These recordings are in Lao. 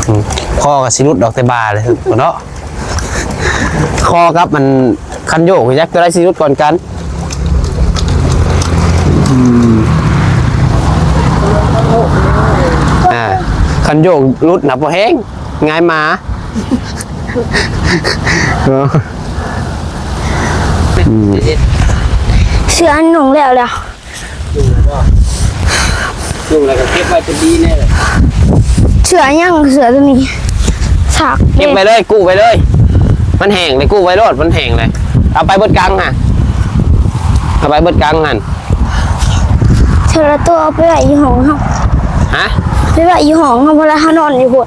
ອືມ ຄໍກໍຊິຫຼຸດອອກແຕ່ບ່າເລີຍເນາະ. ຄໍກັບອັນຄັນໂຍກ ຈັກຕົວໃດຊິຫຼຸດກ່ອນກັນ. ອືມ ອ່າ ຄັນໂຍກຫຼຸດນະບໍ່ແຮງ ງ່າຍໝາ. ເນາະ ອືມ ເສື້ອນຸ່ງແລ້ວແລ້ວ. ນຸ່ງແລ້ວກໍ ນຸ່ງແລ້ວກໍເກັບໄວ້ຈະດີແນ່. ເສື້ອຫຍັງ ເສື້ອຕົວນີ້ ສາກ ເກັບໄວ້ເລີຍ ກູ້ໄວ້ເລີຍ. ມັນແຫ້ງເລີຍ ກູ້ໄວ້ໂລດ ມັນແຫ້ງເລີຍ. ເອົາໄປເບິດກັງຫັ້ນ ເອົາໄປເບິດກັງຫັ້ນ. ເທື່ອລະຕົວ ເອົາໄປໄວ້ຢູ່ຫ້ອງເຮົາ. ຮະ? ໄປໄວ້ຢູ່ຫ້ອງເຮົາ ເວລາເຮົານອນຢູ່ພຸ້ນ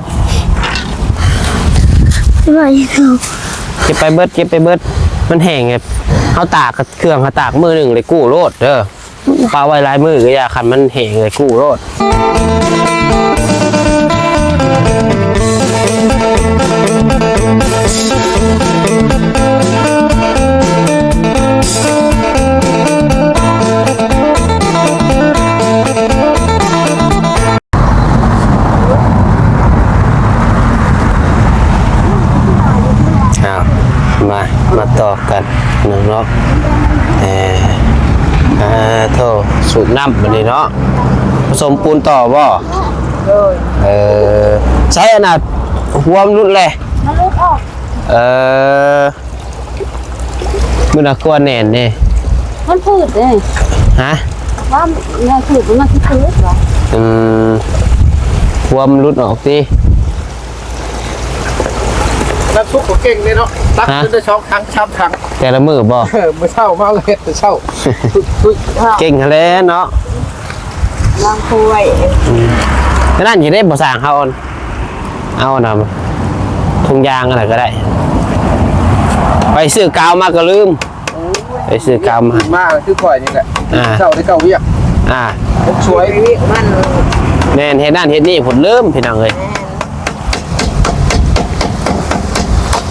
ໄປໄວ້ຢູ່ຫ້ອງ. ເກັບໄປເບິດ ເກັບໄປເບິດ ມັນແຫ້ງ. ເຮົາຕາກເຄື່ອງ ເຮົາຕາກມື້ໜຶ່ງເລີຍ ກູ້ໂລດເດີ. ປະໄວ້ຫຼາຍມື້ກໍຢ່າ ຄັນມັນແຫ້ງເລີຍກູ້ໂລດ. ອ້າວ ມາ ມາຕໍ່ກັນເນາະ. ເອີ ອ່າ ໂທ້ ສູບນ້ຳບັດນີ້ເນາະ. ປະສົມປູນຕໍ່ບໍ່? ໂດຍ ເອີ ໃຊ້ອັນນ່າ ຮວມຫຼຸດແຫຼະ ມັນຫຼຸດອອກ. ເອີ ມື້ນະ ກວນແໜ້ນເດ້ ມັນຜືດເດ້. ຮະ? ວ່າມັນຜືດ ມັນຊິຜືດຫວາ? ອືມ ຮວມຫຼຸດອອກຕິ. ນ້ຳຊຸບກໍເກັ່ງເດ້ເນາະ ຕັກ ຮະ? ຈົນໄດ້ສອງຖັງສາມຖັງ ແຕ່ລະມື້ບໍ່? ເອີ ມື້ເຊົ້າມາເຮັດແຕ່ເຊົ້າ. ເກັ່ງຫັ້ນແຫຼະເນາະ ລ້າງຖ້ວຍ. ອືມ ອັນນັ້ນຢູ່ເດ້ ບໍ່ສ້າງເຮົາ ເອົານຳ ທຸງຢາງອັນນັ້ນກໍໄດ້. ໄປຊື້ກາວມາກໍລືມ ໄປຊື້ກາວມາ ມາຄືຂ້ອຍນີ້ແຫຼະ. ອ່າ ເຊົ້າໄດ້ເຂົ້າວຽກ ອ່າ ເຮັດສວຍ ວຽກມັນ. ແມ່ນ ເຮັດນັ້ນເຮັດນີ້ພຸ້ນ ລືມ ພີ່ນ້ອງເອີຍ.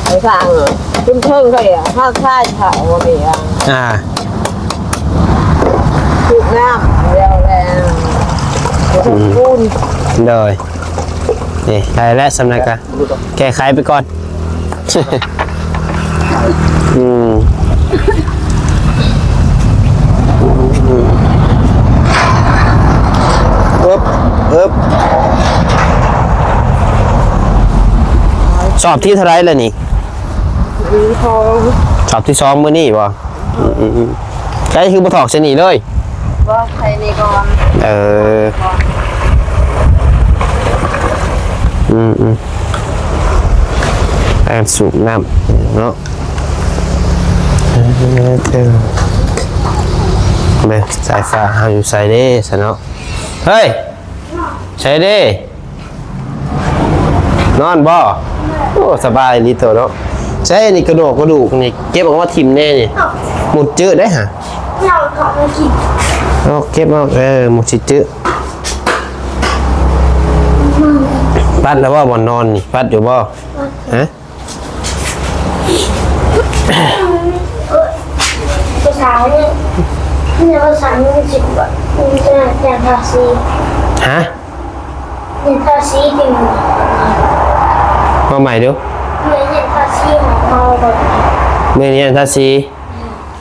ໄປສ້າງ ເທິງໆ ເຂົາເອີ້ນຫາກຊາຍເຂົາບໍ່ມີ. ອ່າ ສູບນ້ຳແລ້ວແຫຼະ ອືມ ປູນ. ໂດຍ ນີ້ໄດ້ແລ້ວ ສ່ຳນັ້ນກະແກ້ໄຂໄປກ່ອນ. ອືມ ອຶບ ອຶບ ສອບທີເທົ່າໃດລະນີ້? ທີສອງ ສອບທີສອງມື້ນີ້ບໍ່? ອືມ ໃຊ້ຄືບໍ່ຖອກໃສ່ນີ້ເລີຍ? ບໍ່ ໃສ່ນີ້ກ່ອນ. ເອີ ອືມໆ ການສູບນ້ຳເນາະ. ເອີ ເອີ ເອີ ເບິ່ງສາຍຟ້າເຮົາຢູ່ໃສເດ້ຊະເນາະ? ເຮີ້ຍ ໃສເດ້? ນອນບໍ່? ໂອ້ ສະບາຍອີ່ຫຼີໂຕເນາະ. ໃສນີ້ ກະໂດກກະດູກນີ້ ເກັບອອກມາຖິ້ມແດ່ນີ້. ໝົດເຈີໄດ້ຫະ. ເອົາເກັບເອົາ ເອີ ໝົດຊິເຈີ. ປັດແລ້ວບໍ່ ບ່ອນນອນນີ້ ປັດຢູ່ບໍ່? ຮະ? ພາສານີ້ ພາສານີ້ມັນຊິ ມັນຈະ ຈະພາສີ. ຮະ? ຮຽນທາສີຕິ. ເວົ້າໃໝ່ດູ. ແມ່ນຮຽນທາສີຂອງເຮົາ. ແມ່ນຮຽນທາສີ.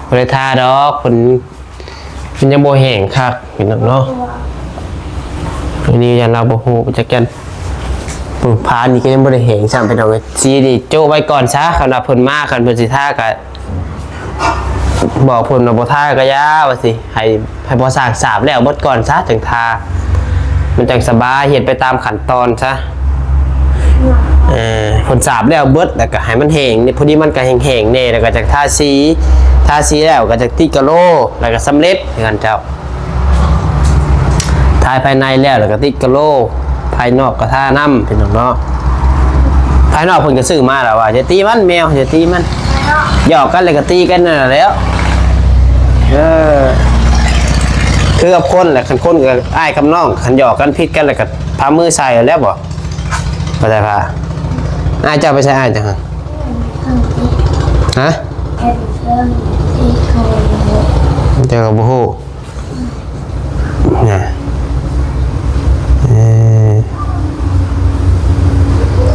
ບໍ່ໄດ້ທາດອກ ເພິ່ນ ເພິ່ນຍັງບໍ່ແຫ້ງຄັກ ພີ່ນ້ອງເນາະ. ອັນນີ້ຢ້ານລາວບໍ່ຮູ້ຈັກຈັ່ງ. ຝານີ້ກໍຍັງບໍ່ໄດ້ແຫ້ງຊ້ຳ ພີ່ນ້ອງເອີຍ. ສີນີ້ໂຈະໄວ້ກ່ອນຊະ ຄັນວ່າເພິ່ນມາ ຄັນເພິ່ນຊິທາກໍ ບອກເພິ່ນວ່າບໍ່ທາກໍຢ່າ ວ່າຊິໃຫ້ ໃຫ້ພໍ່ຊ່າງສາບແລ້ວເບິດກ່ອນຊະ ຈັ່ງທາ ມັນຈັ່ງສະບາຍ. ເຮັດໄປຕາມຂັ້ນຕອນຊະ. ເອີ ເພິ່ນສາບແລ້ວເບິດ ແລ້ວກໍໃຫ້ມັນແຫ້ງ ພໍດີມັນກໍແຫ້ງໆແດ່ ແລ້ວກໍຈັ່ງທາສີ. ທາສີແລ້ວກໍຈັ່ງຕິດກະໂຫຼ ແລ້ວກໍສຳເລັດ ເຮືອນເຈົ້າ. ທາພາຍໃນແລ້ວ ແລ້ວກໍຕິດກະໂຫຼ ພາຍນອກກໍທານຳ ພີ່ນ້ອງເນາະ. ພາຍນອກເພິ່ນກໍຊື້ມາແລ້ວວ່າ ຢ່າຕີມັນແມວ ຢ່າຕີມັນ. ຫຍອກກັນແລ້ວກໍຕີກັນນັ້ນແຫຼະ. ເອີ ຄືກັບຄົນແຫຼະ ຄັນຄົນກໍອ້າຍກັບນ້ອງ ຄັນຫຍອກກັນຜິດກັນແລ້ວກໍພາມືໃສ່ແລ້ວບໍ່? ບໍ່ໄດ້ພາ. ອ້າຍເຈົ້າໄປໃສ ອ້າຍເຈົ້າ? ຮະ? ເຈົ້າກໍບໍ່ຮູ້. ນະ ເອີ ເອີ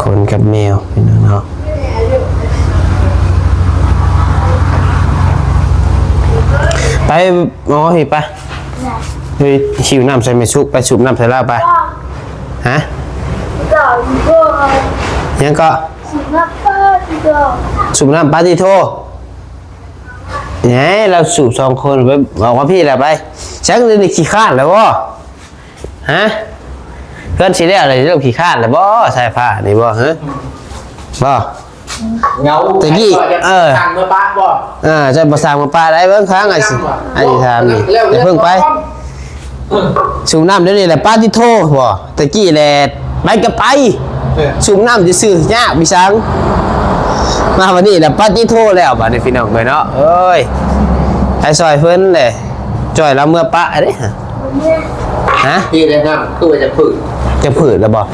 ໄປ ອໍ ຮີບໄປ ເຮີຍ ຫິວນ້ຳໃສ່ແມ່ສຸກ ໄປສູບນ້ຳໃສ່ລາວໄປ. ຮະ ຫຍັງເກາະ? ສູບນ້ຳປາຕິໂທ. ແໜ ລາວສູບສອງຄົນ ໄປ ອອກມາພີ້ລະໄປ. ຈັກດຽວນີ້ຂີ້ຄ້ານແລ້ວບໍ່? ຮະ ເຮືອນຊິແລ້ວແລ້ວ ເລີ່ມຂີ້ຄ້ານແລ້ວບໍ່? ສາຍຟ້ານີ້ບໍ່? ຮະ ບໍ່? ເຫງົາ ແຕ່ກີ້ ເອີ ຊ່າງເມືອປະບໍ່? ເອີ ເຈົ້າບໍ່ຊ່າງເມືອປະໄດ້. ເບິ່ງຂ້າງ ອ້າຍຊິ ອ້າຍຊິຖາມນີ້ ຢ່າເພິ່ງໄປ. ສູບນ້ຳດຽວນີ້ແຫຼະ ປາຕິໂທ ບໍ່? ແຕ່ກີ້ແຫຼະ ໄປກໍໄປ ເອີ ສູບນ້ຳຊື່ໆ ຍາກວິສັງ. ມາບັດນີ້ແຫຼະ ປາຕິໂທ ແລ້ວບັດນີ້ ພີ່ນ້ອງເອີຍເນາະ. ເອີຍ ໃຫ້ຊ່ອຍເພິ່ນແຫຼະ ຈ່ອຍລາວເມືອປະເດ້. ຮະ ທີ່ແນະນຳຄືວ່າຈະພືດ ຈະພືດແລ້ວບໍ່?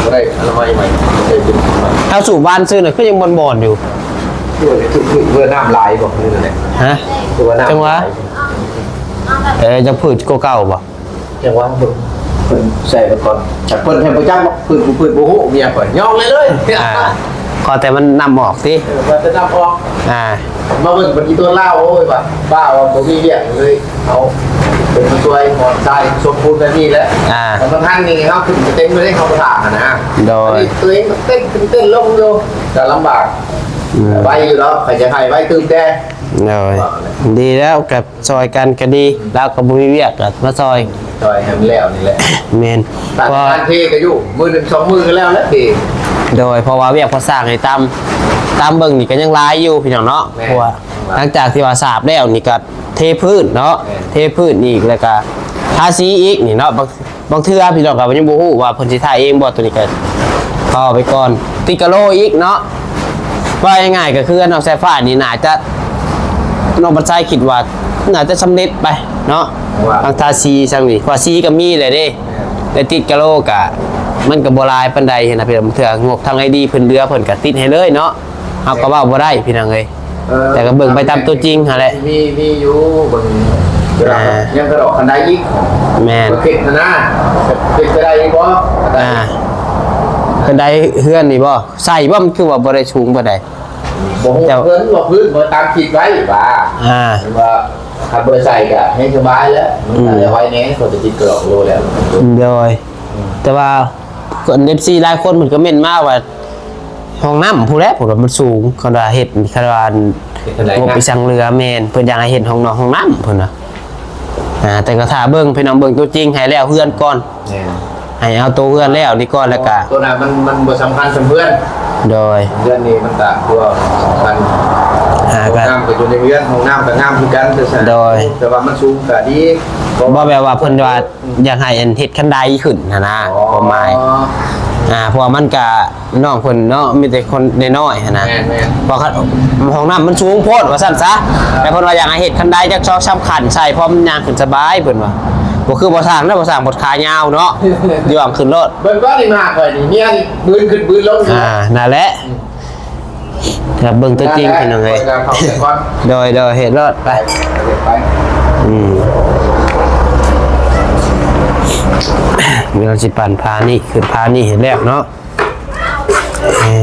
ບໍ່ໄດ້ອະນາໄມໃໝ່ ບໍ່ໄດ້ເປັນ ເຮົາສູບວານຊື່ນະ ຄືຍັງບ່ອນໆຢູ່. ຄືວ່າຈະຄື ຄືວ່ານ້ຳຫຼາຍບໍ່? ຄືນັ້ນແຫຼະ. ຮະ ຄືວ່ານ້ຳ ຈັງຫວະ ເອີ ຈະພືດກວ່າເກົ່າບໍ່? ຈັງຫວະເພິ່ນ ເພິ່ນໃສ່ໄປກ່ອນ ແຕ່ເພິ່ນແຮງບໍ່ຈັກວ່າພືດບໍ່ ພືດບໍ່ຮູ້ ເມຍຂ້ອຍຍອມເລີຍ ເລີຍ. ອ່າ ຂໍແຕ່ມັນນ້ຳອອກຕິ ເອີ ວ່າແຕ່ນ້ຳອອກ. ອ່າ ມາເບິ່ງປະຕິໂທລາວ ໂອ້ຍ ວ່າ ວ່າ ວ່າບໍ່ມີວຽກເລີຍ ເອົາເປັນມາຊ່ວຍໝອນຊາຍສົມບູນແບບນີ້ແຫຼະ. ອ່າ ແຕ່ບໍ່ທັນນີ້ເຮົາຂຶ້ນໄປເຕັມຢູ່ໃນເຂົາປະທານຫັ້ນນະ. ໂດຍ ອັນນີ້ຕົວເອງກໍເຕັ້ນຂຶ້ນເຕັ້ນລົງຢູ່ ກໍລຳບາກ. ອືມ ໄວຢູ່ດອກ ຂ້ອຍຢາກໃຫ້ໄວຕື່ມແດ່. ໂດຍ ດີແລ້ວ ກັບຊ່ອຍກັນກໍດີ ລາວກໍບໍ່ມີວຽກ ກໍມາຊ່ອຍ ຊ່ອຍໃຫ້ມັນແລ້ວນີ້ແຫຼະ. ແມ່ນ ການເທກໍຢູ່ ມື້ໜຶ່ງສອງມື້ກໍແລ້ວແຫຼະເທ. ໂດຍ ເພາະວ່າວຽກກໍ່ສ້າງນີ້ຕາມ ຕາມເບິ່ງນີ້ກໍຍັງຫຼາຍຢູ່ ພີ່ນ້ອງເນາະ. ແມ່ນ ເພາະວ່າຫຼັງຈາກທີ່ວ່າສາບແລ້ວນີ້ກໍເທພື້ນເນາະ. ແມ່ນ ເທພື້ນອີກ ແລ້ວກໍທາສີອີກນີ້ເນາະ. ບາງ ບາງເທື່ອພີ່ນ້ອງກໍຍັງບໍ່ຮູ້ວ່າເພິ່ນຊິທາເອງບໍ່ ໂຕນີ້ກໍເວົ້າໄປກ່ອນ. ຕິດກະໂລອີກເນາະ. ເວົ້າງ່າຍໆກໍຄືນ້ອງສາຍຟ້ານີ້ໜ້າຈະ ນ້ອງບັນໄຊຄິດວ່າໜ້າຈະສຳເລັດໄປເນາະ ວ່າ ທາງທາສີຊັ້ນນີ້ ເພາະວ່າສີກໍມີແຫຼະເດ້. ແມ່ນ ແຕ່ຕິດກະໂລກໍ ມັນກໍບໍ່ຫຼາຍປານໃດຫັ້ນນະ ເພາະບາງເທື່ອງົບທາງໄອດີເພິ່ນເຫຼືອ ເພິ່ນກໍຕິດໃຫ້ເລີຍເນາະ. ເຮົາກໍເວົ້າບໍ່ໄດ້ພີ່ນ້ອງເອີຍ. ເອີ ແຕ່ກໍເບິ່ງໄປຕາມຕົວຈິງຫັ້ນແຫຼະ. ມີ ມີຢູ່ເບິ່ງ ອ່າ ຍັງກະດອກຄັນໄດອີກ. ແມ່ນ ເຮັດຫັ້ນນະ ເຮັດໄປໄດ້ອີກບໍ່? ອ່າ ຄັນໄດເຮືອນນີ້ບໍ່? ໃສ່ບໍ່? ມັນຄືວ່າບໍ່ໄດ້ສູງປານໃດ. ບໍ່ຮູ້ ເພິ່ນວ່າພື້ນບໍ່ຕາມຄິດໄວ້ວ່າ ອ່າ ວ່າຄັນບໍ່ໄດ້ໃສ່ກໍແຮງສະບາຍແລ້ວ. ມັນກໍໄດ້ໄວແດ່ ເຂົາຈະຕິດກະດອກໂລແລ້ວ. ໂດຍ ອືມ ແຕ່ວ່າ ອັນ ເອັຟຊີ ຫຼາຍຄົນເພິ່ນກໍເມັ້ນມາວ່າ ຫ້ອງນ້ຳພຸ້ນແຫຼະ ເພິ່ນວ່າມັນສູງ ຄັນວ່າເຮັດ ຄັນວ່າ ເຮັດຈັ່ງໃດ ງົບອີຫຍັງເຫຼືອ. ແມ່ນ ເພິ່ນຢາກໃຫ້ເຮັດຫ້ອງນອກຫ້ອງນ້ຳເພິ່ນວ່າ. ອ່າ ແຕ່ກໍຖ້າເບິ່ງ ພີ່ນ້ອງເບິ່ງຕົວຈິງໃຫ້ແລ້ວເຮືອນກ່ອນ. ແມ່ນ ໃຫ້ເອົາໂຕເຮືອນແລ້ວນີ້ກ່ອນ ແລ້ວກໍ ໂຕນັ້ນມັນ ມັນບໍ່ສຳຄັນສ່ຳເຮືອນ. ໂດຍ ເຮືອນນີ້ມັນກໍຄືວ່າສຳຄັນ. ອ່າ ຫ້ອງນ້ຳກໍຢູ່ໃນເຮືອນ ຫ້ອງນ້ຳກໍງາມຄືກັນ. ໂດຍ ແຕ່ວ່າມັນສູງກໍດີ ບໍ່ແບບວ່າເພິ່ນວ່າ ຢາກໃຫ້ອັນເຮັດຄັນໄດຂຶ້ນຫັ້ນນະ. ອໍ ຄວາມໝາຍ ອ່າ ເພາະວ່າມັນກະ ນ້ອງເພິ່ນເນາະ ມີແຕ່ຄົນນ້ອຍໆຫັ້ນນະ. ແມ່ນໆ ເພາະຄັນ ຫ້ອງນ້ຳມັນສູງໂພດວ່າຊັ້ນຊະ. ແຕ່ເພິ່ນວ່າຢາກໃຫ້ເຮັດຄັນໄດຈັກສອງສາມຂັ້ນໃສ່ ເພາະມັນຍ່າງຂຶ້ນສະບາຍ ເພິ່ນວ່າ. ບໍ່ຄືບ່າວຊ່າງເນາະ ບ່າວຊ່າງເພິ່ນຂາຍາວເນາະ ຍ່ອງຂຶ້ນໂລດ. ເບິ່ງກ່ອນນີ້ ມາຂ້ອຍນີ້ ເມຍນີ້ບືນຂຶ້ນບືນລົງຢູ່. ອ່າ ນັ້ນແຫຼະ. ອືມ ຄັບ ເບິ່ງຕົວຈິງ ນັ້ນແຫຼະ ພີ່ນ້ອງເອີຍ. ຂ້ອຍກໍເຂົ້າໄປກ່ອນ. ໂດຍ ໂດຍ ເຮັດໂລດໄປ ໄປ ອືມ ດຽວຊິປັ່ນພານີ້ ຂຶ້ນພານີ້ໃຫ້ແລ້ວເນາະ. ເອີ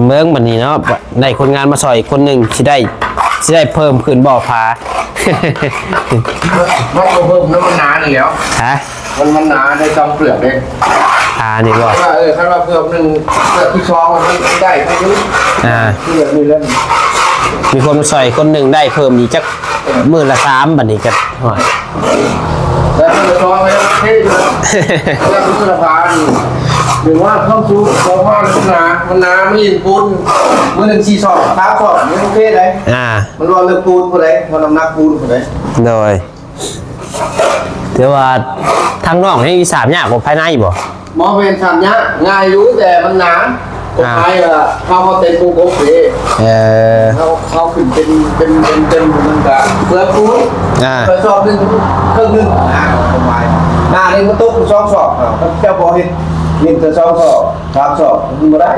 ເບິ່ງບັດນີ້ເນາະ ໄດ້ຄົນງານມາຊ່ອຍອີກຄົນໜຶ່ງ ຊິໄດ້ ຊິໄດ້ເພີ່ມຂຶ້ນບໍ່ພາ? ມັນບໍ່ເພີ່ມນຳ ມັນໜານີ້ແຫຼ້ວ. ຮະ? ມັນ ມັນໜາໃນຊ່ອງເປືອກເດ້. ອ່າ ນີ້ບໍ່? ເອີ ຄັນວ່າເຜືອກໜຶ່ງ ເຜືອກທີສອງມັນໄດ້ຢູ່. ອ່າ ເຜືອກນີ້ແຫຼະ ມີຄົນມາຊ່ອຍຄົນໜຶ່ງໄດ້ເພີ່ມອີກຈັກ ເອີ ມື້ລະສາມ ບັດນີ້ກໍ ໂອ້ຍ ແລ້ວມື້ລະສອງກໍຍັງໂອເຄຢູ່. ແລ້ວມື້ລະພານີ້ ຫຼືວ່າຄວາມສູງຂອງມັນໜາ ມັນໜາ ມັນຫຼິ້ນປູນ ມື້ໜຶ່ງສີ່ສອບ ສາມສອບ ຍັງໂອເຄໄດ໋. ອ່າ ມັນວ່າເລື່ອງປູນຜູ້ໃດ ວ່ານ້ຳໜັກປູນຜູ້ໃດ. ໂດຍ ແຕ່ວ່າທາງນອກນີ້ສາບຍາກກວ່າພາຍໃນບໍ່? ບໍ່ແມ່ນສາບຍາກ ງ່າຍຢູ່ ແຕ່ມັນໜາ. ກົດໝາຍວ່າເຮົາ ເຮົາເຕັມວົງກົບເດ້. ເອີ ເຮົາ ເຮົາຂຶ້ນເປັນ ເປັນ ເປັນ ເປັນ ມັນກະເປືອງປູນ. ອ່າ ເປີດສອບໜຶ່ງເຄິ່ງໜຶ່ງນະ ກົດໝາຍ. ໜ້ານີ້ມັນຕົກສອງສອບ ເຈົ້າບໍ່ເຮັດ ເຮັດແຕ່ສອງສອບ ສາມສອບ ມັນບໍ່ໄດ້.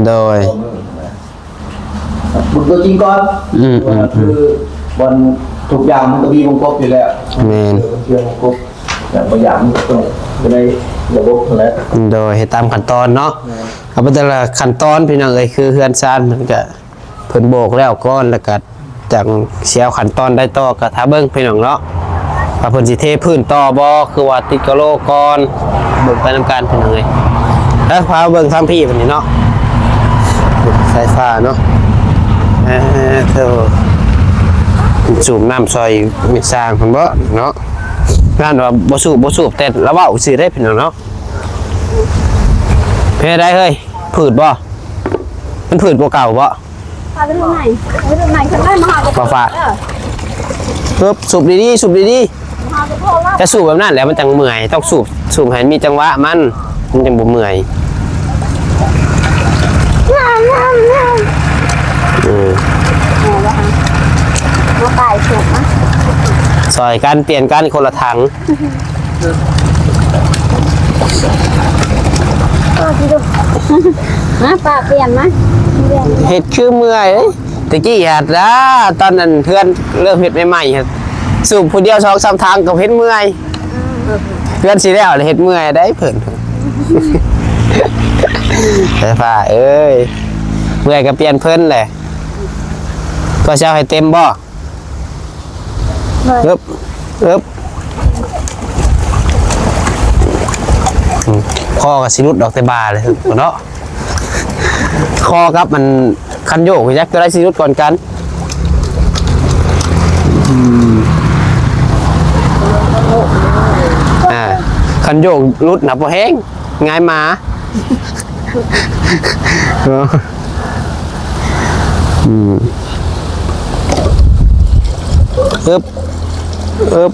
ໂດຍ ເບິ່ງຕົວຈິງກ່ອນ. ອືມ ວ່າ ອືມ ຄື ອືມ ບ່ອນທຸກຢ່າງມັນກໍມີວົງກົບຢູ່ແລ້ວ. ແມ່ນ ເອີ ມັນເຊື່ອວົງກົບ ແຕ່ບາງຢ່າງມັນກໍຕ້ອງຢູ່ໃນລະບົບຫັ້ນແຫຼະ. ໂດຍ ເຮັດຕາມຂັ້ນຕອນເນາະ. ແມ່ນ ເອົາໄປແຕ່ລະຂັ້ນຕອນ ພີ່ນ້ອງເອີຍ ຄືເຮືອນຊານເພິ່ນກະ ເພິ່ນໂບກແລ້ວກ່ອນ ແລ້ວກະ ຈັ່ງຊິເອົາຂັ້ນຕອນໃດຕໍ່ກໍຖ້າເບິ່ງພີ່ນ້ອງເນາະ ວ່າເພິ່ນຊິເທພື້ນຕໍ່ບໍ່ ຄືວ່າຕິດກະໂຫຼກ່ອນ ເບິ່ງໄປນຳກັນພີ່ນ້ອງເອີຍ. ເອີ ພາເບິ່ງທາງພີ້ບັດນີ້ເນາະ ສາຍຟ້າເນາະ. ເອີ ໂທ້ ສູບນ້ຳຊ່ອຍແມ່ຊ່າງເພິ່ນບໍ່ເນາະ ຢ້ານວ່າບໍ່ສູບ ບໍ່ສູບ ແຕ່ລະເວົ້າຊື່ເດ້ພີ່ນ້ອງເນາະ. ເຮັດໄດ້ເຮີ້ຍ ຜືດບໍ່? ມັນຜືດກວ່າເກົ່າບໍ່? ພາໄປທາງໃນ ເອົາໄປທາງໃນ ຂ້າງໃນມາຫາ ບໍ່ຝາກ ເອີ ເອີບ ສູບດີໆ ສູບດີໆ ມາຫາກໍພໍລະ ຈະສູບແບບນັ້ນແຫຼະ ມັນຈັ່ງເມື່ອຍ ຕ້ອງສູບ ສູບໃຫ້ມີຈັງຫວະມັນ ມັນຈັ່ງບໍ່ເມື່ອຍ. ເອີ ມາໄປສູບມາ ຊ່ອຍກັນ ປ່ຽນກັນ ຄົນລະຖັງ. ມາ ປ້າປ່ຽນມາ ເຮັດຄືເມື່ອຍເດ້. ແຕ່ກີ້ຫັ້ນລະ ຕອນນັ້ນເຮືອນເລີ່ມເຮັດໃໝ່ໆ ສູບຜູ້ດຽວສອງສາມຖັງກໍເຮັດເມື່ອຍ. ເຮືອນຊິແລ້ວເຮັດເມື່ອຍໄດ໋ເພິ່ນ. ໄຟຟ້າເອີຍ ເມື່ອຍກໍປ່ຽນເພິ່ນແຫຼະ. ກໍຊິເອົາໃຫ້ເຕັມບໍ່? ເອີບ ເອີບ ອືມ ຄໍກໍຊິຫຼຸດອອກແຕ່ບ່າເລີຍເນາະ. ຄໍກັບມັນ ຄັນໂຍກ ຈັກຕົວໃດຊິຫຼຸດກ່ອນກັນ. ອືມ ອ່າ ຄັນໂຍກຫຼຸດນະບໍ່ແຮງ ຫງາຍໝາ. ເນາະ ອືມ ອຶບ ອຶບ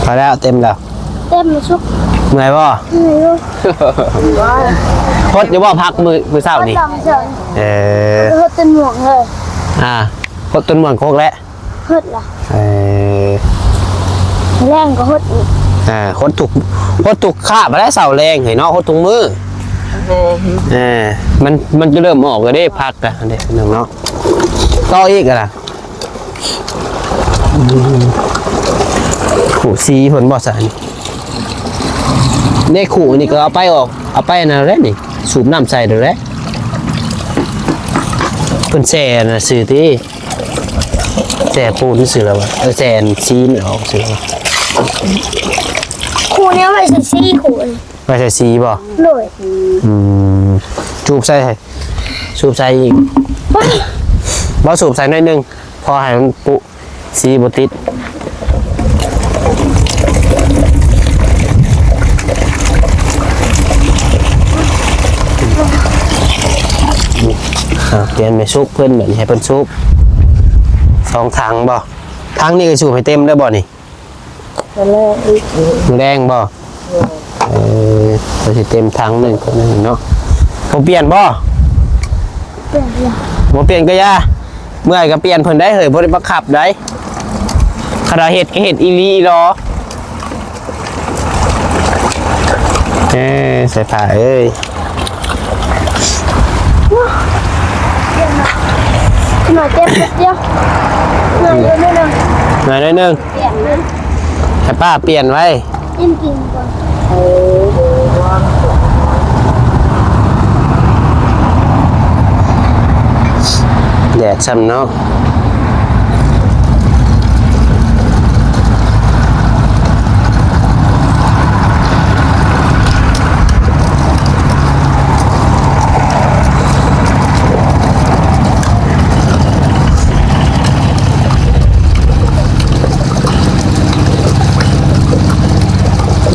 ພໍແລ້ວ ເຕັມແລ້ວ ເຕັມສຸກ. ເມື່ອຍບໍ່? ເມື່ອຍຢູ່. ຫົດຢູ່ບໍ່ ພັກມື້ ມື້ເຊົ້ານີ້? ຫົດແລ້ວມື້ເຊົ້ານີ້. ເອີ ຫົດຈົນມ່ວງເລີຍ. ອ່າ ຫົດຈົນມ່ວງຄົກແລ້ວ. ຫົດລະ ເອີ ແລງກໍຫົດອີກ. ອ່າ ຫົດທຸກ ຫົດທຸກຄາບແຫຼະ ເຊົ້າແລງເຮີ້ຍເນາະ ຫົດທຸກມື້. ເອີ ມັນ ມັນຈະເລີ່ມອອກແລ້ວເດ້ ຜັກກະເດ້ເນາະ. ຕໍ່ອີກລະ ອືມ ຂູດສີເພິ່ນບໍ່ຊະນີ້? ເດ້ ຂູດນີ້ກໍເອົາໄປອອກ ເອົາໄປນັ້ນແຫຼະນີ້ ສູບນ້ຳໃສ່ໂດດແຫຼະ. ເພິ່ນແຊ່ອັນນັ້ນຊື່ຕິ ແຊ່ປູນຊື່ລະວ່າ ເອີ ແຊ່ອັນສີມັນອອກຊື່ລະວ່າ. ຂູດນີ້ເອົາໄວ້ໃສ່ສີ ຂູດນີ້ ໄວ້ໃສ່ສີບໍ່? ໂດຍ. ອືມ ສູບໃສ່ ສູບໃສ່ອີກ ບໍ່ ສູບໃສ່ໜ້ອຍໜຶ່ງ ພໍໃຫ້ມັນປຸ ສີບໍ່ຕິດ. ອ່າ ປ່ຽນແມ່ສູບເພິ່ນ ແບບນີ້ໃຫ້ເພິ່ນສູບສອງຖັງບໍ່? ຖັງນີ້ກໍສູບໃຫ້ເຕັມເດີບໍ່ນີ້? ແລງອີກ ແລງບໍ່? ເອີ ກໍຊິເຕັມຖັງໜຶ່ງເນາະ. ບໍ່ປ່ຽນບໍ່? ບໍ່ປ່ຽນກໍຢ່າ ເມື່ອຍກໍປ່ຽນເພິ່ນໄດ້ເຮີ້ຍ ບໍ່ໄດ້ບັງຄັບໄດ໋. ຄັນວ່າເຮັດກໍເຮັດອີ່ຫຼີອີ່ຫຼໍ. ເອີ ສາຍຟ້າເອີຍ ໜ້ອຍເຈັບດຽວ ໜ້ອຍໜຶ່ງ ໜ້ອຍໜຶ່ງ ປ່ຽນນະ ໃຫ້ປ້າປ່ຽນໄວ້. ກິນກິນກ່ອນ ແດດຊ້ຳເນາະ.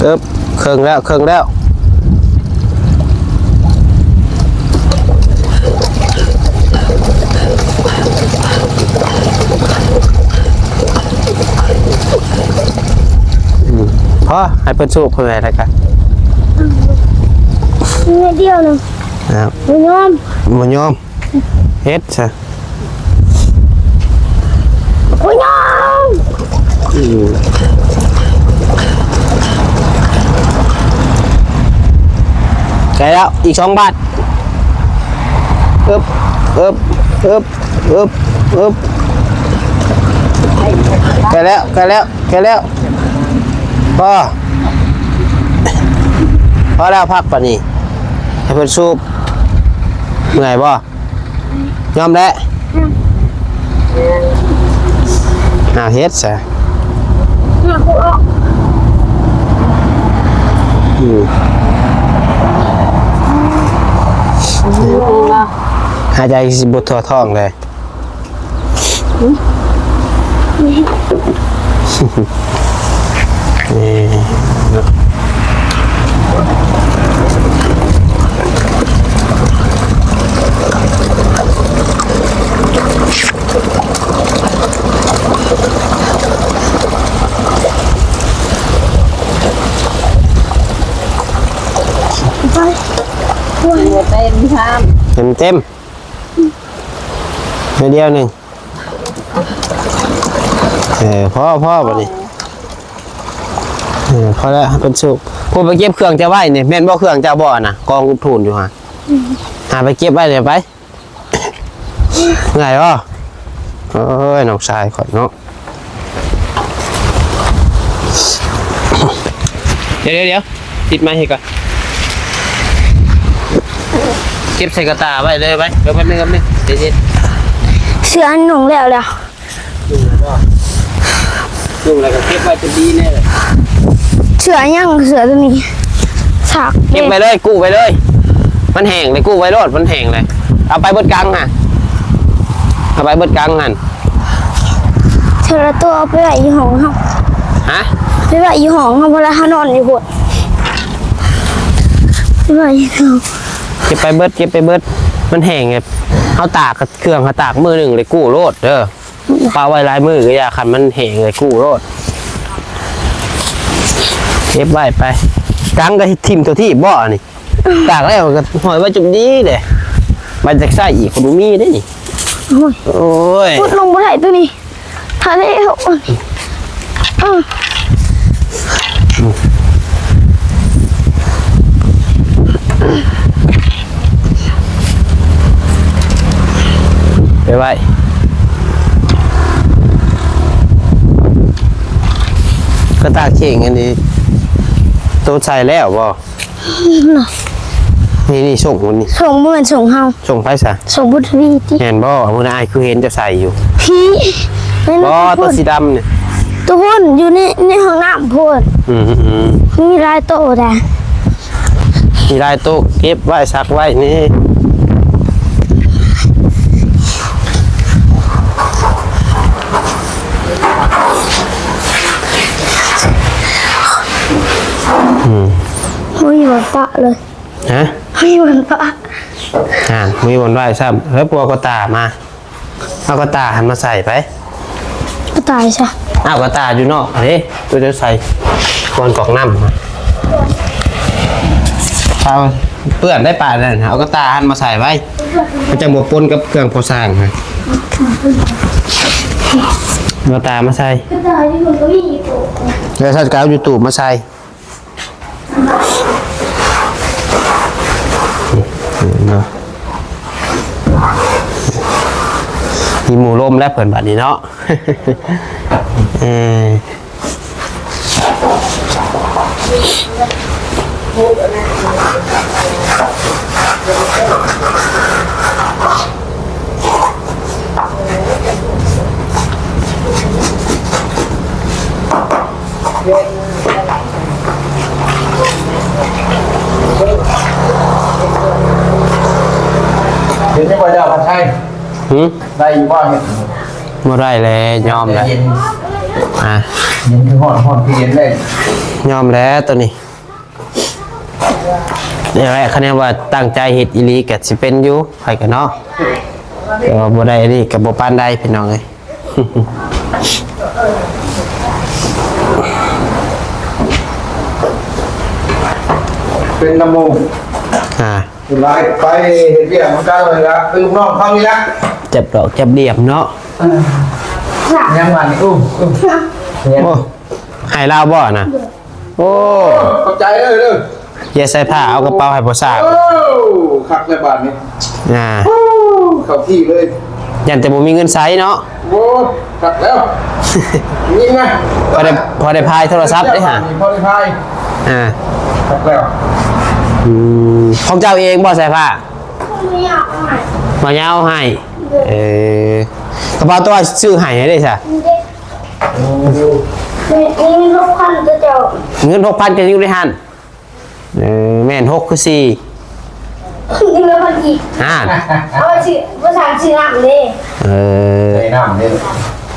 ເອີບ ເຄິ່ງແລ້ວ ເຄິ່ງແລ້ວ. ອືມ ພໍໃຫ້ເພິ່ນສູບເພິ່ນແລ້ວກະ ນິດດຽວໜຶ່ງ ອ້າວ ບໍ່ຍອມ ບໍ່ຍອມ. ເຮັດຊະ ໂອ້ຍ ອືມ ໃກ້ແລ້ວ ອີກສອງບາດ ອຶບ ອຶບ ອຶບ ອຶບ ອຶບ ໃກ້ແລ້ວ ໃກ້ແລ້ວ ໃກ້ແລ້ວ ພໍ ພໍແລ້ວ ພັກປານນີ້. ໃຫ້ເພິ່ນສູບ. ເມື່ອຍບໍ່? ຍອມແລ້ວ. ອືມ ອ່າ ເຮັດຊະ. ອືມ ຫາຍໃຈຊິບໍ່ທົ່ວທ້ອງເລີຍ. ໄປ ເຕັມຊາມ ເຕັມໆ ໜ້ອຍດຽວໜຶ່ງ. ເອີ ພໍ ພໍບັດນີ້. ເອີ ພໍແລ້ວ ເປັນສຸກ. ຜູ້ໄປເກັບເຄື່ອງເຈົ້າໄວ້ນີ້ ແມ່ນບໍ່ເຄື່ອງເຈົ້າບໍ່ນະ? ກອງທູນຢູ່ຫັ້ນ. ຫາໄປເກັບໄວ້ເລີຍໄປ. ເມື່ອຍບໍ່? ໂອ້ຍ ນ້ອງຊາຍຂ້ອຍເນາະ. ດຽວໆໆ ຕິດໄມໃຫ້ກ່ອນ. ເກັບໃສ່ກະຕ່າໄວ້ເລີຍໄປ. ເດີ ແປັບໜຶ່ງ ແປັບໜຶ່ງ ໃຈເຢັນ. ເສື້ອນຸ່ງແລ້ວແລ້ວ. ນຸ່ງແລ້ວບໍ່? ນຸ່ງແລ້ວກໍເກັບໄວ້ຈົນດີແນ່. ເສື້ອຫຍັງ? ເສື້ອຕົວນີ້ ສາກ ເກັບໄວ້ເລີຍ ກູ້ໄວ້ເລີຍ. ມັນແຫ້ງເລີຍ ກູ້ໄວ້ໂລດ ມັນແຫ້ງເລີຍ. ເອົາໄປເບິດກັງຫັ້ນ ເອົາໄປເບິດກັງຫັ້ນ. ເທື່ອລະໂຕ ເອົາໄປໄວ້ຢູ່ຫ້ອງເຮົາ. ຮະ? ໄປໄວ້ຢູ່ຫ້ອງເຮົາ ເວລາເຮົານອນຢູ່ພຸ້ນ ໄປໄວ້ຢູ່ເຮົາ. ເກັບໄປເບິດ ເກັບໄປເບິດ ມັນແຫ້ງ. ເຮົາຕາກເຄື່ອງ ເຮົາຕາກມື້ໜຶ່ງເລີຍ ກູ້ໂລດເດີ. ປະໄວ້ຫຼາຍມື້ກໍຢ່າ ຄັນມັນແຫ້ງເລີຍ ກູ້ໂລດ. ເກັບໄວ້ໄປ. ກັງກໍຖິ້ມຕົວທີ່ບໍ່ອັນນີ້? ຕາກແລ້ວກໍຫ້ອຍໄວ້ຈົນດີເດ້. ມັນຈະໃຊ້ອີກ ຄົນບໍ່ມີເດ້ນີ້. ໂອ້ຍ ໂອ້ຍ ຂຸດລົງບໍ່ໄດ້ຕົວນີ້. ຖ້າແລ້ວ ເອີ ໄປໄວ້ ກະຕ່າເຂ່ງອັນນີ້ ໂຕໃສ່ແລ້ວບໍ່? ນີ້ ນີ້ ສົ່ງຄົນນີ້ ສົ່ງ ບໍ່ແມ່ນສົ່ງເຮົາ. ສົ່ງໃຜຊະ? ສົ່ງບຸດທະວີຕິ. ແມ່ນບໍ່? ມື້ນັ້ນອ້າຍຄືເຫັນເຈົ້າໃສ່ຢູ່. ພີ້ ແມ່ນບໍ່? ໂຕສີດຳນີ້ ໂຕພຸ້ນ ຢູ່ໃນ ໃນຫ້ອງນ້ຳພຸ້ນ. ອືມໆ ມີຫຼາຍໂຕໃດ໋. ມີຫຼາຍໂຕ ເກັບໄວ້ ຊັກໄວ້ນີ້. ອືມ ບໍ່ມີບ່ອນປະເລີຍ. ຮະ? ບໍ່ມີບ່ອນປະ. ອ່າ ບໍ່ມີບ່ອນໄວ້ຊ້ຳ. ເອີ ພວກກະຕ່າມາ. ເອົາກະຕ່າຫັ້ນມາໃສ່ໄປ. ກະຕ່າໃສ? ເອົາກະຕ່າຢູ່ນອກເດ້ ຕົວເຈົ້າໃສ່ບ່ອນກອກນ້ຳ. ເອົາເປື້ອນໄດ້ປານນັ້ນ ເອົາກະຕ່າຫັ້ນມາໃສ່ໄວ້ ມັນຈັ່ງບໍ່ປົນກັບເຄື່ອງກໍ່ສ້າງຫັ້ນ. ເອົາກະຕ່າມາໃສ່ ກະຕ່າຢູ່ພຸ້ນກໍມີອີກໂຕ ແລ້ວສັດກໍເອົາຢູ່ຕູ້ມາໃສ່. ເນາະ ມີໝູ່ລົມແລ້ວເພິ່ນບັດນີ້ເນາະ. ເອີ ເຫັນຢູ່ບໍ່ເຈົ້າ ພັດໄທ? ຫື? ໄດ້ຢູ່ບໍ່ເຫັນ? ບໍ່ໄດ້ແລ້ວ ຍອມແລ້ວ. ເຢັນ ອ່າ ເຢັນຄືຮ້ອນ ຮ້ອນຄືເຢັນເດ້. ຍອມແລ້ວໂຕນີ້. ນີ້ແຫຼະ ຄັນວ່າຕັ້ງໃຈເຮັດອີ່ຫຼີກໍຊິເປັນຢູ່ ໃຜກໍເນາະ. ແຕ່ວ່າບໍ່ໄດ້ອີ່ຫຼີກໍບໍ່ປານໃດພີ່ນ້ອງເອີຍ. ເປັນນຳໝູ່ ອ່າ ຫຼາຍໄປເຮັດວຽກນຳກັນເລີຍລະ ເປັນລູກນ້ອງເຂົານີ້ລະ ຈັບດອກຈັບດຽມເນາະ. ເອີ ຍັງວ່ານີ້ ໂອ້ ໂອ້ ໂອ້ ໃຫ້ລາວບໍ່ນະ? ໂອ້ ຂອບໃຈເດີ ເດີ ຢ່າໃສ່ຜ້າ ເອົາກະເປົາໃຫ້ຜູ້ສາວ. ໂອ້ ຄັກແລ້ວບາດນີ້ ອ່າ ເຂົ້າທີ່ເລີຍ. ຢ້ານແຕ່ບໍ່ມີເງິນໃຊ້ເນາະ. ໂອ້ ຄັກແລ້ວ ຍິງນະ ພໍໄດ້ ພໍໄດ້ພາຍໂທລະສັບເດ້ຫາ ພໍໄດ້ພາຍ. ອ່າ ຄັກແລ້ວ ອືມ ຂອງເຈົ້າເອງບໍ່ສາຍຟ້າ? ບໍ່ຍາວເອົາໃຫ້ ບໍ່ຍາວເອົາໃຫ້. ເອີ ກະເປົາຕົວຊື້ໃຫ້ເດ້ຊະ. ເງິນຫົກພັນ ເຈົ້າ ເງິນຫົກພັນກໍຢູ່ໃນຫັ້ນ. ເອີ ແມ່ນ ຫົກຄືສີ່ ເງິນຫົກພັນກີບ ອ່າ ເອົາໄວ້ຊື້ ບໍ່ສ້າງຊື້ນ້ຳເດ້. ເອີ ໃສ່ນ້ຳເດ້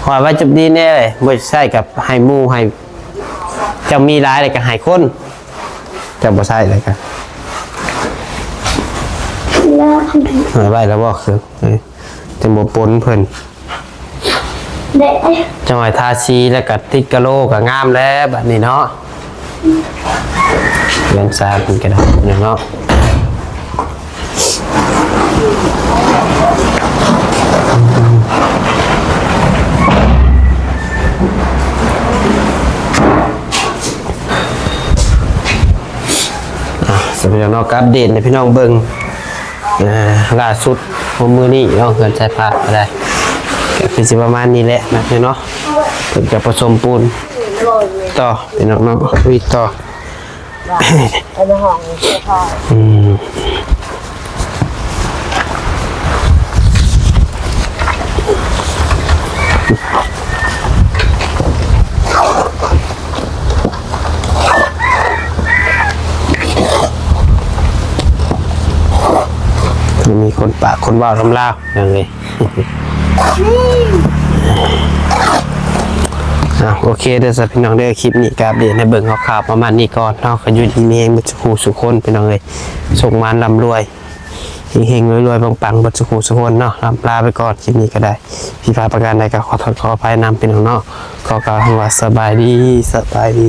ຂ້ອຍວ່າຈະດີແນ່ເລີຍ ບໍ່ໃຊ້ກັບໃຫ້ໝູ່ໃຫ້ ເຈົ້າມີຫຼາຍແລ້ວກໍໃຫ້ຄົນ ເຈົ້າບໍ່ໃຊ້ແລ້ວກໍ ເອົາໄວ້ແລ້ວບໍ່ຄື ເອີ ຈັ່ງບໍ່ປົນເພິ່ນ. ເດ້ ຈັກໜ້ອຍທາສີແລ້ວກໍຕິດກະໂຫຼກໍງາມແລ້ວບັດນີ້ເນາະ. ເຮືອນຊານເພິ່ນກໍໄດ້ເນາະ. ອ່າ ສຳລັບເນາະ ອັບເດດໃຫ້ພີ່ນ້ອງເບິ່ງ ອ່າ ລ່າສຸດຂອງມື້ນີ້ເນາະ ເຮືອນຊາຍຟ້າກໍໄດ້ ກໍຄືຊິປະມານນີ້ແຫຼະນະພີ່ນ້ອງເນາະ. ເພິ່ນກໍປະສົມປູນຕໍ່ພີ່ນ້ອງເນາະ ທຳອິດຕໍ່ ເອົາມາຫ້ອງເສຍຜ້າ ອືມ. ມີຄົນປາກຄົນເວົ້ານຳລາວ ພີ່ນ້ອງເອີຍ. ອ່າ ໂອເຄເດີຊະພີ່ນ້ອງເດີ ຄລິບນີ້ກໍອັບເດດໃຫ້ເບິ່ງຄ່າວໆປະມານນີ້ກ່ອນເນາະ. ກໍຢູ່ດີມີແຮງເບິດສູ່ຄູ່ສູ່ຄົນພີ່ນ້ອງເອີຍ ໂຊກໝານລ່ຳລວຍ ເຮັງໆ ລວຍໆ ປັງໆ ເບິດສູ່ຄູ່ສູ່ຄົນເນາະ. ລຳລາໄປກ່ອນ ຄລິບນີ້ກໍໄດ້ ຜິດພາດປະການໃດກໍຂໍໂທດຂໍອະໄພນຳພີ່ນ້ອງເນາະ. ຂໍກ່າວຄຳວ່າສະບາຍດີ ສະບາຍດີ.